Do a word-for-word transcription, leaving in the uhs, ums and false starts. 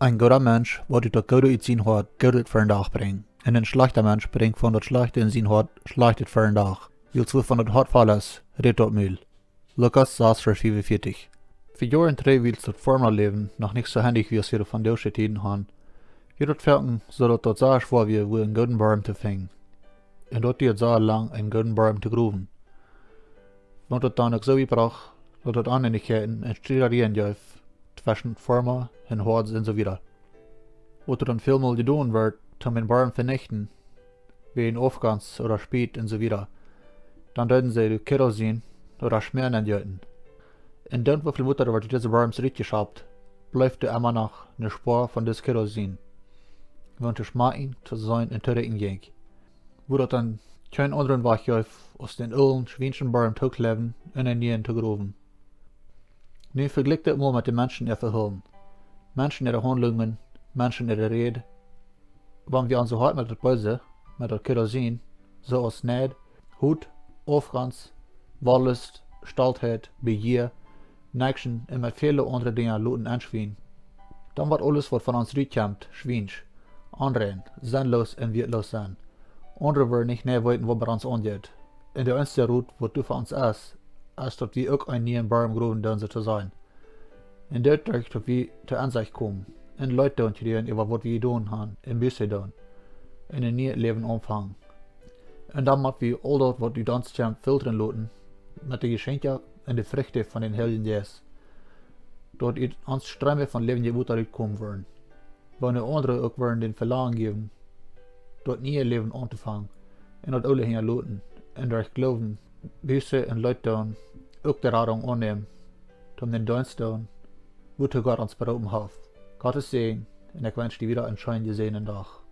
Een gooda Mensch woat ut daut Goode ut sien Hoat Goodet fa dän Dach brinjen, un een schlajchta Mensch brinjt von daut Schlajchte en sien Hoat Schlajchtet fa dän Dach. Wiels wua von daut Hoat voll es, rät daut Mul. Lukas sas, Varsch fiefunvieetich. Fa Joaren trigj, wiels daut Foarmaläwen noch nich soo haundich wia aus wie daut vondoag de Tieden han, wia daut foaken soo, daut daut sea schwoa wia, wua een gooden Borm to finjen. Un daut dieed sea lang, een gooden Borm to growen. Wort daut dan uk soo jebrocht, daut daut Oneenigkeiten un Striederieen jeef tweschen Foarma un Hoads un soo wieda. Waut doa dan välmol jedonen wort, om een Borm to venichten, wäajen Aufgonst ooda Spiet un soo wieda. Dan deeden see doa Kerosin ooda Schmäa nenjeeten. Un dan, woo väl Wota doa wort ut dise Borms rutjeschapt, bleef doa emma noch eene Spoa von dis Kerosin, waut to schmakjen, to seenen un to rikjen jinkj. Wua daut dan kjeen aundren Wajch jeef, aus dän oolen schwienschen Borm tookjleewen un een nieen to growen. Nu vejlikj daut mol met de Menschen äa Vehoolen, Menschen äare Haundlungen, Menschen äare Räd. Wan wie ons soo hoolen met daut Beese, met daut Kerosin, soo aus Neid, Haut, Aufgonst, Wollust, Stoltheit, Bejia, Neckschen un met väle aundre Dinja loten enschwienen, dan woat aules, waut von ons rutkjemt, schwiensch, onrein, sennloos un wieetloos sennen. Aundre woaren nich mea weeten, waut bie ons aunjeit. Un de eensje Rot, waut doa fa ons es, es, daut wie uk een nieen Borm growen doonen, soo to sajen. Un doaderch, daut wie to Ensecht komen un Leet doonen kjrieen äwa waut wie jedonen han un Buße doonen un een nieet Läwen aunfangen. Un dan mott wie aul daut, waut ut ons kjemt, filtren loten met de Jeschenkja un de Frucht von dän Heiljen Jeist, daut ut ons Streem von läwendjet Wota rutkomen woaren, wua aundre uk woaren dän Velangen jäwen, daut niee Läwen auntofangen un daut oole hinjaloten un derch Gloowen, Buße un Leet doonen, uk de Radunk aunnämen, om dän Deenst doonen, wuatoo Gott ons beroopen haft. Gottes Säajen, un ekj wensch die wada een scheenen jesäajenden Dach.